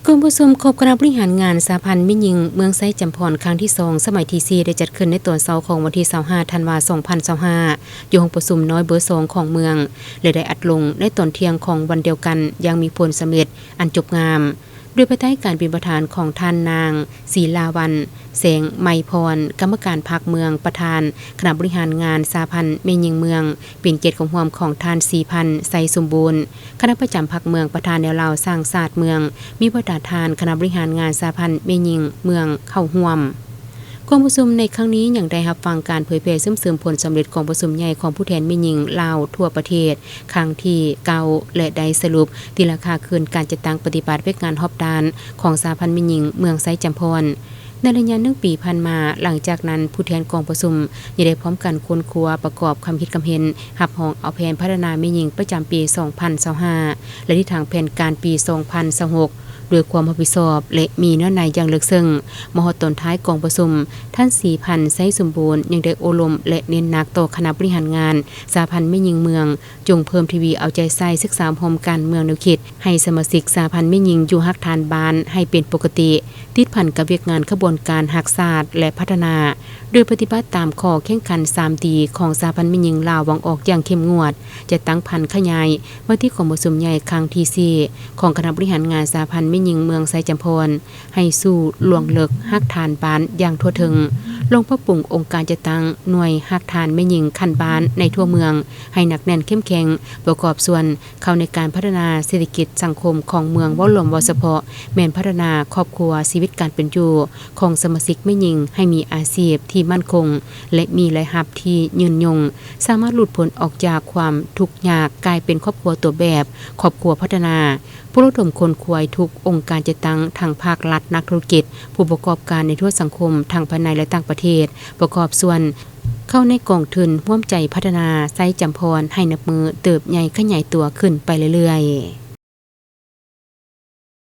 ກອງປະຊຸມຄົບຄະນະບໍລິຫານງານສະຫະພັນແມ່ຍິງເມືອງໄຊຈຳພອນ ຄັ້ງທີສອງ ສະໄໝທີສີ່ ໄດ້ຈັດຂຶ້ນໃນຕອນເຊົ້າຂອງວັນທີຊາວຫ້າ ທັນວາ ສອງພັນຊາວຫ້າ ຢູ່ຫ້ອງປະຊຸມນ້ອຍເບີສອງຂອງເມືອງ ແລະ ໄດ້ອັດລົງໃນຕອນທ່ຽງຂອງວັນດຽວກັນ ຢ່າງມີຜົນສຳເລັດອັນຈົບງາມ ໂດຍພາຍໃຕ້ການເປັນປະທານຂອງທ່ານນາງ ສີລາວັນ ແສງໄມພອນ ກຳມະການພັກເມືອງ ປະທານຄະນະບໍລິຫານງານສະຫະພັນແມ່ຍິງເມືອງ, ເປັນກຽດເຂົ້າຮ່ວມຂອງທ່ານ ສີພັນ ໄຊສົມບູນ ຄະນະປະຈຳພັກເມືອງ, ປະທານແນວລາວສ້າງຊາດເມືອງ, ມີບັນດາທ່ານຄະນະບໍລິຫານງານສະຫະພັນແມ່ຍິງເມືອງເຂົ້າຮ່ວມ. ກອງປະຊຸມໃນຄັ້ງນີ້ຍັງໄດ້ຮັບຟັງການເຜີຍແຜ່ເຊື່ອມເສີມຜົນສຳເລັດກອງປະຊຸມໃຫຍ່ຂອງຜູ້ແທນແມ່ຍິງລາວທົ່ວປະເທດ ຄັ້ງທີເກົ້າ ແລະ ໄດ້ສະຫຼຸບຕີລາຄາຄືນການຈັດຕັ້ງປະຕິບັດວຽກງານຮອບດ້ານຂອງສະຫະພັນແມ່ຍິງເມືອງໄຊຈຳພອນ. ໃນໄລຍະໜຶ່ງປີຜ່ານມາ, ຫຼັງຈາກນັ້ນຜູ້ແທນກອງປະຊຸມຍັງໄດ້ພ້ອມກັນຄົ້ນຄວ້າປະກອບຄຳຄິດຄຳເຫັນ, ຮັບຮອງເອົາແຜນພັດທະນາແມ່ຍິງປະຈຳປີສອງພັນຊາວຫ້າ ແລະ ທິດທາງແຜນການປີສອງພັນຊາວຫົກ ດ້ວຍຄວາມຮັບຜິດຊອບ ແລະ ມີເນື້ອໃນຢ່າງເລິກເຊິ່ງ. ມາຮອດຕອນທ້າຍກອງປະຊຸມ, ທ່ານ ສີພັນ ໄຊສົມບູນ ຍັງໄດ້ໂອ້ລົມ ແລະ ເນັ້ນໜັກຕໍ່ຄະນະບໍລິຫານງານສະຫະພັນແມ່ຍິງເມືອງ ຈົ່ງເພີ່ມທະວີເອົາໃຈໃສ່ສຶກສາອົບຮົມການເມືອງແນວຄິດ ໃຫ້ສະມາຊິກສະຫະພັນແມ່ຍິງຢູ່ຮາກຖານບ້ານໃຫ້ເປັນປົກກະຕິ, ຕິດພັນກັບວຽກງານຂະບວນການຮັກຊາດ ແລະ ພັດທະນາ, ໂດຍປະຕິບັດຕາມຂໍ້ແຂ່ງຂັນສາມດີຂອງສະຫະພັນແມ່ຍິງລາວວາງອອກຢ່າງເຂັ້ມງວດ, ຈັດຕັ້ງຜັນຂະຫຍາຍມະຕິກອງປະຊຸມໃຫຍ່ຄັ້ງທີສີ່ ຂອງຄະນະບໍລິຫານງານສະຫະພັນແມ່ຍິງເມືອງໄຊຈຳພອນ ໃຫ້ສູ່ລວງເລິກຮາກຖານບ້ານຢ່າງທົ່ວເຖິງ, ລົງປັບປຸງອົງການຈັດຕັ້ງໜ່ວຍຮາກຖານແມ່ຍິງຂັ້ນບ້ານໃນທົ່ວເມືອງ ໃຫ້ໜັກແໜ້ນເຂັ້ມແຂງ, ປະກອບສ່ວນເຂົ້າໃນການພັດທະນາເສດຖະກິດສັງຄົມຂອງເມືອງ ເວົ້າລວມເວົ້າສະເພາະ ແມ່ນພັດທະນາຄອບຄົວ, ຊີວິດການເປັນຢູ່ຂອງສະມາຊິກແມ່ຍິງໃຫ້ມີອາຊີບທີ່ໝັ້ນຄົງ ແລະ ມີລາຍຮັບທີ່ຍືນຍົງ, ສາມາດຫຼຸດພົ້ນອອກຈາກຄວາມທຸກຍາກ, ກາຍເປັນຄອບຄົວຕົວແບບ, ຄອບຄົວພັດທະນາ. ປຸກລະດົມຂົນຂວາຍທຸກອົງການຈັດຕັ້ງ, ທັງພາກລັດ, ນັກທຸລະກິດ, ຜູ້ປະກອບການໃນທົ່ວສັງຄົມ ທັງພາຍໃນ ແລະ ຕ່າງປະເທດ, ປະກອບສ່ວນເຂົ້າໃນກອງທຶນຮ່ວມໃຈພັດທະນາໄຊຈຳພອນ ໃຫ້ນັບມື້ເຕີບໃຫຍ່ຂະຫຍາຍຕົວຂຶ້ນໄປເລື້ອຍໆ.